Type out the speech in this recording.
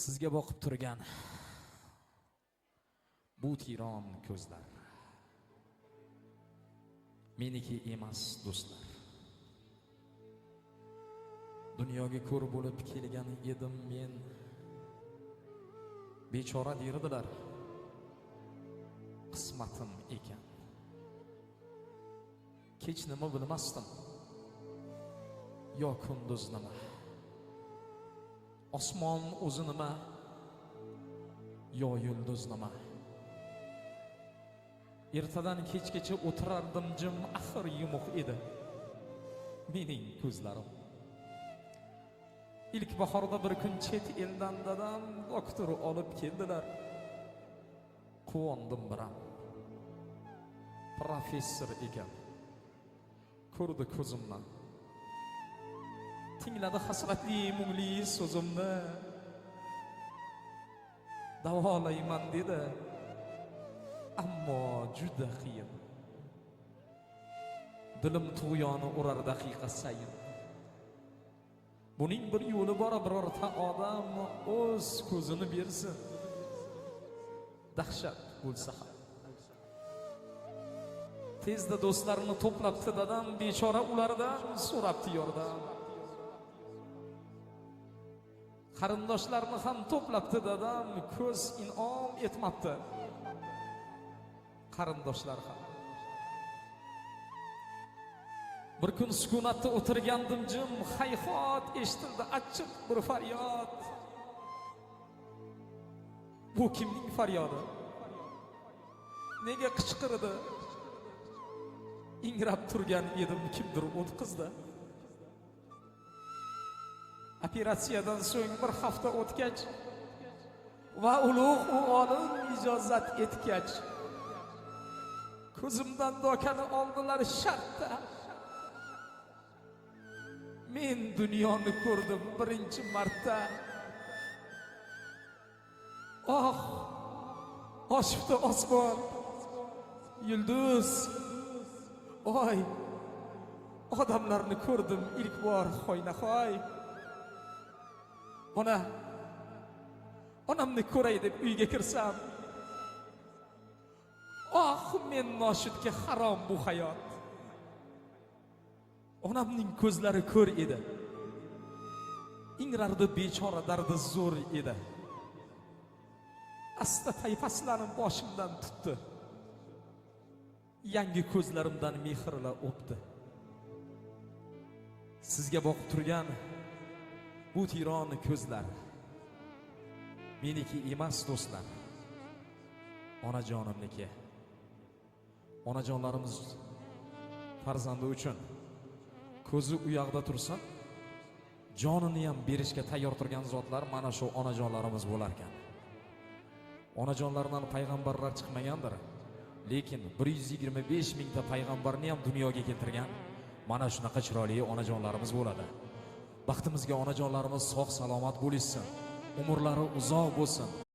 Sizga boqib turgan bu tiron ko'zlar meniki emas, do'stlar. Dunyoga ko'r bo'lib kelgan edim men. Bechora derdilar. Qismatim ekan. Kech nima bilmasdim. Yo kunduz nima. Osmon o'zi nima? Yo yulduz nima? Ertadan kechgacha o'tirardim jim, axir yumuq edi mening ko'zlarim. Ilk bahorda bir kun chet eldan dadam doktor olib keldilar. Quvondim biram. Professor ekan. Ko'rdi ko'zimdan. Tingladi hasratli mungli so'zimni. Davolayman dedi. Ammo juda qiyin. Dilim tug'yoni urar daqiqa sayin. Buning bir yo'li bor, birorta odam o'z ko'zini bersin. Dahshat bo'lsa ham. Tezda do'stlarini to'plabdi dadam, bechora ulardan so'rabdi yordam. Qarindoshlarni ham to'plabdi dadam, ko'z in'om etmabdi. Qarindoshlar ham. Bir kun sukunatda o'tirgandim jim, hayhot eshitildi achchiq bir faryod. Bu kimning faryodi? Nega qichqirdi? Ingrab turgan edim, kimdir o'tqizdi. Operatsiyadan so'ng bir hafta o'tgach va ulug' u olim ijozat etgach, ko'zimdan dokani oldilar shartta. Men dunyoni ko'rdim birinchi marta. Oh, oshibdi osmon, yulduz, oy, odamlarni ko'rdim ilk bor hoynahoy. Ona, onamni ko'ray deb uyga kirsam, oh, men noshudga harom bu hayot. Onamning ko'zlari ko'r edi. Ingrardi bechora, dardi zo'r edi. Asta taypaslanib boshimdan tutdi. Yangi ko'zlarimdan mehrla o'pdi. Sizga boqib turgan bu tiron ko'zlar meniki emas, do'stlar. Onajonimniki. Onajonlarimiz farzandi uchun ko'zi u yoqda tursa, jonini ham berishga tayyor turgan zotlar mana shu onajonlarimiz bo'lar ekan. Onajonlardan payg'ambarlar chiqmagandir, lekin 125 mingta payg'ambarni ham dunyoga keltirgan mana shunaqa chiroyli onajonlarimiz bo'ladi. Baxtimizga onajonlarimiz sog' salomat bo'lishsin, umrlari uzoq bo'lsin.